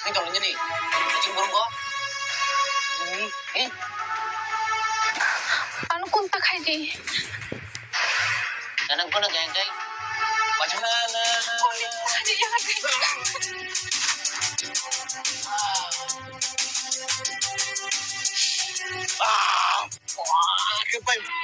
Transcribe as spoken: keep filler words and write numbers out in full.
Ang tong nini. Kucing burung ko. Hmm, hmm. Ano kunta khai di. Kanang kono geng geng. Baca na na na. Kunta khai di, ya, khai di. Ah, wah, kepai.